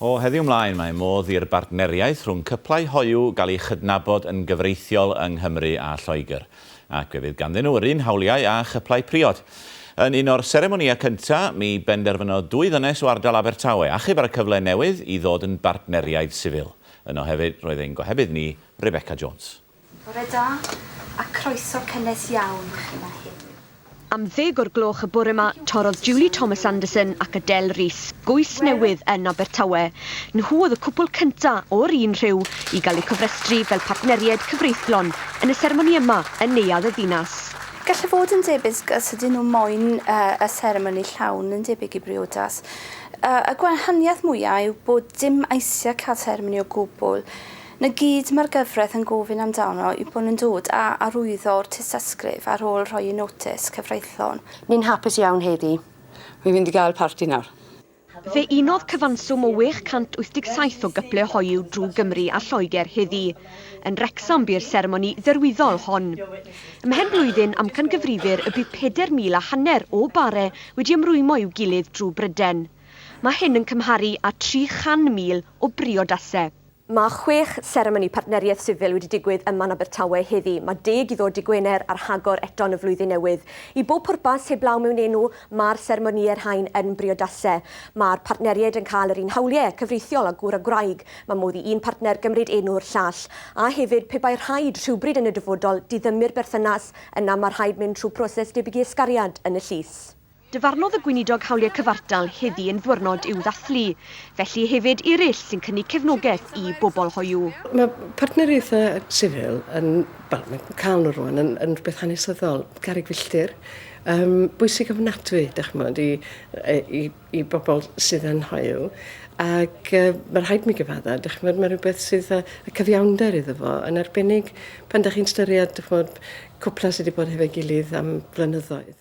O heddiw ymlaen mae modd i'r bartneriaeth rhwng cyplau hoyw gael ei chydnabod yn gyfreithiol yng Nghymru a Lloegr, ac fe fydd ganddyn nhw yr un hawliau â chyplau priod. Yn un o'r seremonïau cyntaf, mi benderfynodd dwy ddynes o ardal Abertawe achub ar y cyfle newydd i ddod yn bartneriaid sifil. Yno hefyd roedd ein gohebydd ni, Rebecca Jones. Bore da, a croeso cynnes iawn i chi 'ma heddiw. Am ddeg o'r gloch y bore 'ma, torrodd Julie Thomas Anderson ac Adele Rees goes newydd yn Abertawe. Nhw oedd y cwpwl cynta' o'r un rhyw i gael eu cofrestru fel partneriaid cyfreithlon yn y seremoni yma yn Neuadd y Ddinas. Gallai fod yn debyg os ydyn nhw moyn y seremoni llawn yn debyg i briodas. Y gwahaniaeth mwya' yw bod dim eisiau cael seremoni o gwbl. 'Na gyd mae'r gyfraith yn gofyn amdano yw bod nhw'n dod a arwyddo'r tystysgrif ar ôl rhoi eu notis cyfreithlon. Ni'n hapus iawn heddi. Wi'n mynd i gael parti nawr. Fe unodd cyfanswm o 687 o gyple hoyw drwy Gymru a Lloegr heddi. Yn Wrecsam bu'r seremoni dderwyddol hon. Ymhen blwyddyn, amcangyfrifir y bydd 4,000 a hanner o bare wedi ymrwymo i'w gilydd drwy Bryden. Mae hyn yn cymharu â 300,000 o briodasau. Mae chwech seremoni partneriaeth sifil wedi digwydd yma yn Abertawe heddi. Mae deg i ddod dy' Gwener a rhagor eto yn y flwyddyn newydd. I bob pwrpas, heblaw mewn enw, mae'r seremonïau rhain yn briodasau. Mae'r partneriaid yn cael yr un hawliau cyfreithiol â gŵr a gwraig. Mae modd i un partner gymryd enw'r llall. A hefyd, pe bai rhaid rhywbryd yn y dyfodol diddymu'r berthynas, yna mae rhaid mynd trwy proses debyg i ysgariad yn y llys. Dyfarnodd y Gweinidog Hawliau Cyfartal heddi yn ddwyrnod i'w ddathlu. Felly hefyd eraill sy'n cynnig cefnogaeth i bobl hoyw. Mae partneriaethau sifil yn, wel, mae'n cael nhw rwan yn, yn rhywbeth hanesyddol, garreg filltir, um, bwysig ofnadwy, dych ch'mod, i, i, i bobl sydd yn hoyw. Ac uh, mae rhaid mi gyfadda, dych ch'mod, mae rhywbeth sydd â y cyfiawnder iddo fo, yn arbennig pan dych chi'n styried, dych ch'mod, cwpla sydd wedi bod hefo'i gilydd am flynyddoedd.